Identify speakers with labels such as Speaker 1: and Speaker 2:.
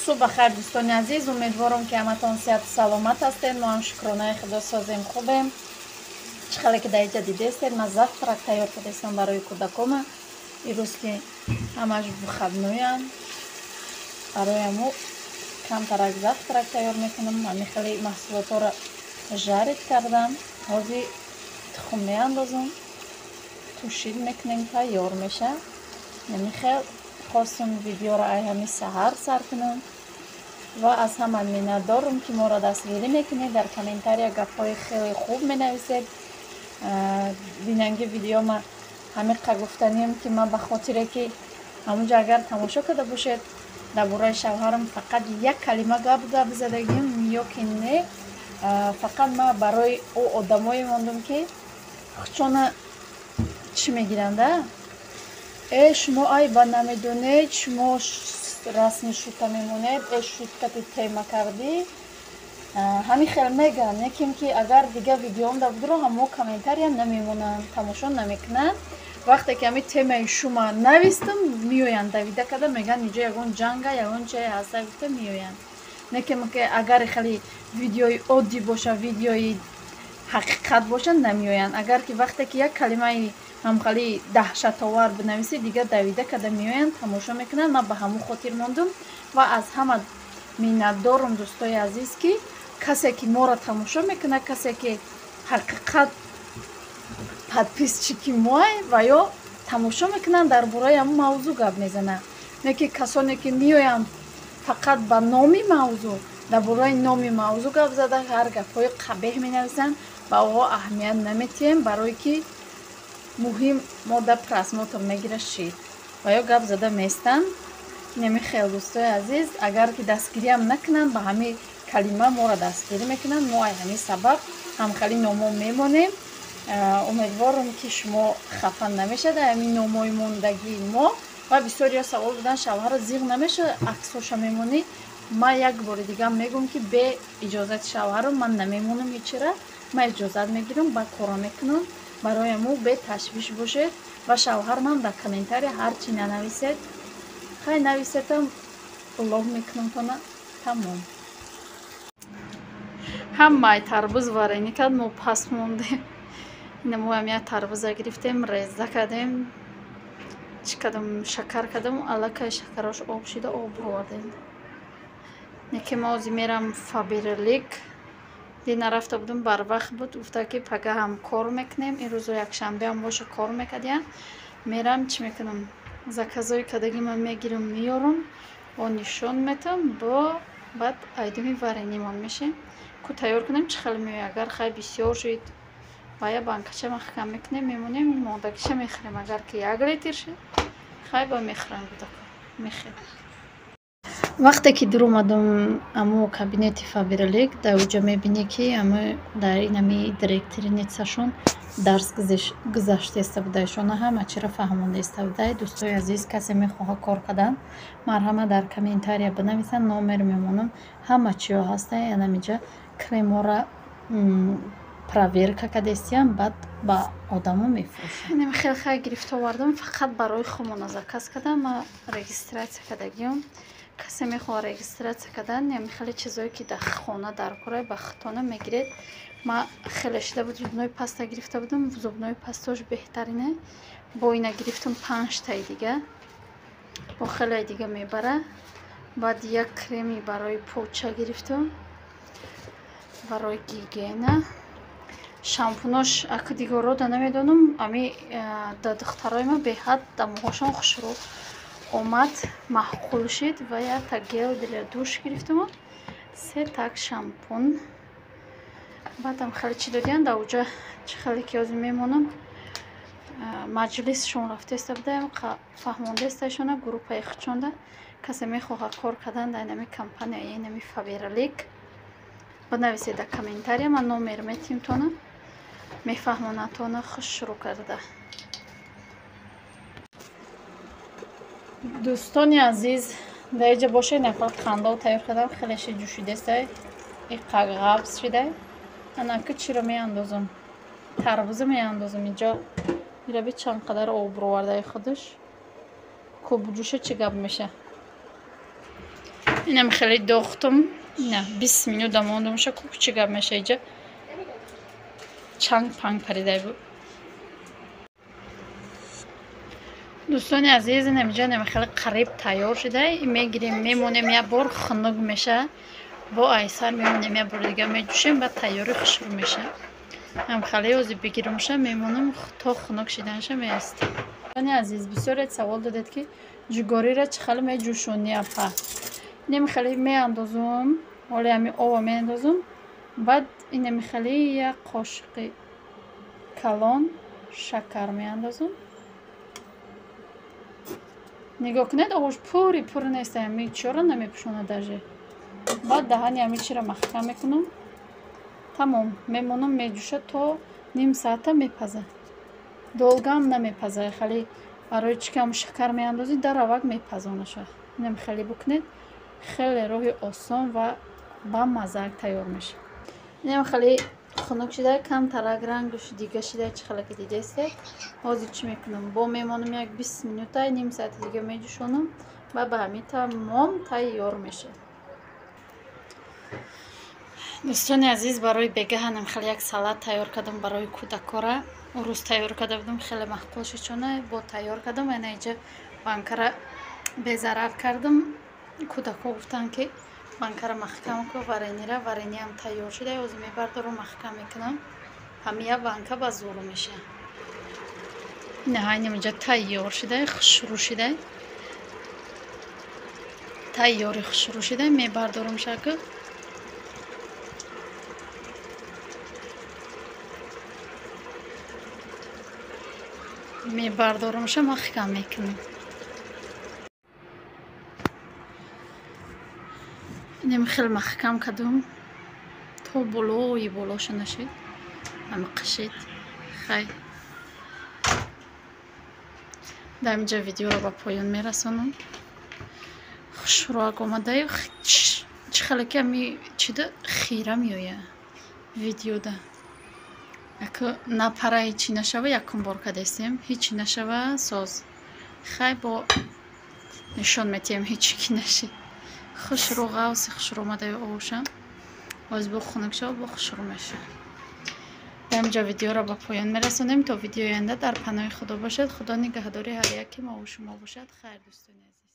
Speaker 1: Субҳ бахайр, дӯстони азиз. Умедворам, ки ҳаматон сиҳату саломат ҳастед. Мо ҳам, шукронаи Худо, созем, хубем. Чӣ хеле ки дар инҷа дидестед, ман завтрак тайёр кардастам барои кӯдакома. Ирӯз ки ҳамаш выходной янд, барои ҳамо камтарак завтрак тайёр мекунам. Ҳамин хеле маҳсулотҳоро жарить кардам. Ҳозир тухм меандозам, тушить мекунем, тайёр меша. Ҳамин хел хостум видеоро ай ҳамин саҳар сар кунам ва аз ҳама миннатдорам, ки моро дастгирӣ мекунед, дар комментария гапҳои хеле хуб менависед. Бинанги видеома ҳамиқа гуфтанем, ки ман ба хотире ки ҳамунҷо агар тамошо карда бошед, дар бораи шавҳарам фақат як калима гап задагим ё ки не. Фақат ман барои ӯ одамое мондум, ки хучона чӣ мегиранда: «Э, шумо айба намедонед, шумо расми шута мемонед, э, шуткати тема кардӣ», ҳамин хел мегӯянд. Лекин ки агар дигар видеоам будро, ҳамо комментария намемонанд, тамошо намекунанд. Вақте ки ҳамин темаи шума навистам, меоянд, давида карда мегӯянд, инҷо ягон ҷанга, ягон чие ҳаста гуфта меоянд. Лекин ки агар хеле видеои оддӣ боша, видеои ҳақиқат боша, намеоянд. Агар ки вақте ки як калимаи ҳамхали даҳшатовар бинависӣ, дигар давида карда меоянд, тамошо мекунанд. Ман ба ҳамон хотир мондум ва аз ҳама миннатдорум, дӯстои азиз, ки касе ки моро тамошо мекунад, касе ки ҳақиқат подписчики моай ва ё тамошо мекунанд, дар бораи ҳамон мавзӯъ гап мезананд. Не ки касоне ки меоянд, фақат ба номи мавзӯъ, дар бораи номи мавзӯъ гап зада, ҳар гапҳои қабеҳ менависанд, ба онҳо аҳамият наметиҳем, барое ки муҳим мода просмотр мегира шид ва ё гап зада местанд. Инами хел, дӯстои азиз, агар ки дастгириам накунанд, ба ҳамин калима моро дастгирӣ мекунанд. Мо ай ҳамин сабаб ҳамхали номо мемонем. Умедворам, ки шумо хафа намешавед ҳамин номои мондагии мо. Ва бисёриё савол доданд: «Шавҳара зиғ намешавад, аксоша мемонӣ?» Ман як бори дигар мегӯм, ки бе иҷозати шавҳарам ман намемонам ҳечира. Ман иҷозат мегирам, ба кора мекунам. Барои мо беташвиш бошед ва шавҳармам дар комментария ҳар чӣ нанависед, хай, нависетам, блок мекунам тона, тамом. Ҳамаи тарбуз варенӣ кард, мо пас мондем. Ина моам як тарбуза гирифтем, реза кардем, чӣ кардам, шакар кардам, аллакай шакарош об шида, об овардем. Неки ма ҳозир мерам Фаберлик. Дин нарафта будум, барвақт буд, гуфта ки пага ҳам кор мекунем, ирӯзу якшанбеам боша кор мекардиян. Мерам, чӣ мекунам, заказҳои кардагима мегирам, меёрам, бо нишон метам, бо баъд айдуми варенимон мешем. Ку тайёр кунем, чӣ хел меояд. Агар хай бисёр шуд, ба я банкача маҳкам мекунем, мемонем, мондагиша мехӯрем. Агар ки як литр шуд, хай, ба мехӯрем, будако мехӯрем. Вақте ки дуромадам амо кабинети Фаберлик, дар оҷа мебинӣ, ки ама дар инами директорницашон дарс гузаштеста будаишона, ҳама чиро фаҳмондаиста будай. Дӯстои азиз, касе мехоҳад кор кардан, марҳамат, дар комментария бинависанд, номер мемонам, ҳама чиё ҳаста. Янамиҷа кремора проверка кардестиям, баъд ба одамо мефурӯшанд. Хеле хай гирифта овардам, фақат барои хумона заказ кардам. Ма регистрация кардагиём. Касе мехоҳад регистрация кардан, ями хеле чизое ки дар хона дар кора, ба худтона мегиред. Ма хеле шида буд, зубной паста гирифта будам, зубной пастаош беҳтарине. Бо ина гирифтам панҷтаи дига, бо хеле дига мебара. Баъд як креми барои поча гирифтам, барои гигиена. Шампунош ака дигорода намедонам, ами да духтарои ма беҳад дамоҳошон хушрӯ омад, маъқул шид. Ва якта гель для душ гирифтаму се так шампун. Баъдам хеле чӣ додиян дар оҷа, чӣ хеле ки ҳозир мемонам, маҷлисшон рафтеста будаем, фаҳмондаестаишона группаи худшонда. Касе мехоҳад кор кардан дар инами компания, инами Фаберлик, бинависед дар комментария, ман номер метиҳимтона, мефаҳмонадтона хуш шурӯъ карда. Дӯстони азиз, дар иҷа бошед, нафар қандол тайёр кардам, хеле ши ҷӯшидестай, иқак ғафз шидай. Анаки чиро меандозам? Тарбуза меандозам. Инҷо ираби чанд қадар об бировардаи худаш, куб ҷӯша, чӣ гап меша. Инам хеле дохтум. На 20 минута мондумша ку чӣ гап меша иҷа. Чанг панг паридай буд. Дӯстони азиз, инамиҷа хеле қариб тайёр шуда. Мегирем, мемонем як бор хунук меша. Бо айсар мемонем як бор дига меҷӯшем, баъд тайёри хушрӯ меша. Ҳам хеле ози бигирумша мемонам то хунук шиданша меистам. Дӯстони азиз, бисёре савол додед ки ҷугориро чӣ хеле меҷӯшонӣ апа. Инами хеле меандозум, ҳоле ҳами ова меандозум, баъд инами хеле як қошиқи калон шакар меандозум. Нигоҳ кунед, овош пури пур нест, ҳами чиёро намепӯшонад даже. Баъд даҳани ҳами чиро маҳкам мекунам. Тамом, мемонам, меҷӯша то ним саата мепаза. Долгам намепаза, хеле барои чӣ кам шакар меандозӣ, даравак мепазонаша. Инам хеле букунед, хеле роҳи осон ва бамаззак тайёр мешавад. Инам хеле хунук шуда, камтарак рангаш дига шуда, чӣ хеле ки дидестед. Ҳозир чӣ мекунам? Бо мемонам як 20 минута, ним саати дига меҷӯшонам ва ба ҳамин тамом тайёр мешавад. Дӯстони азиз, барои бегаҳанам хеле як салат тайёр кардам барои кӯдакора. Рӯз тайёр карда будам, хеле маъқул шуд, чуна бо тайёр кардам. Ана иҷа банкара безарар кардам. Кӯдакҳо гуфтанд ки банкара маҳкам ку, варенира, варениам тайёр шуда. Ҳозир мебардорам, маҳкам мекунам. Ҳамия банка ба зур мешавад. Инаҳайнам иҷа тайёр шуда, хушрӯ шуда. Тайёри хушрӯ шуда, мебардорам шака. Мебардорамша, маҳкам мекунам. Инам хеле маҳкам кардам то болои болоша нашид, ҳама қишид. Хай, дар инҷа видеоро ба поён мерасонам. Хушрӯак омадаю, чӣ хеле ки ами чида хира меояд видеода. Яко напара ҳечи нашава, якум бор кардестем, ҳечи нашава соз. Хай, бо нишон метиҳем ҳечи ки нашид. Хушрӯ ғавси хушрӯ омадаю овошам. Ҳозир бо хунук шава, бо хушрӯ мешавад. Дар инҷа видеоро ба поён мерасонем. То видеои оянда дар паноҳи Худо бошед. Худо нигаҳдори ҳар яке мо ва шумо бошад. Хайр, дӯстони азиз.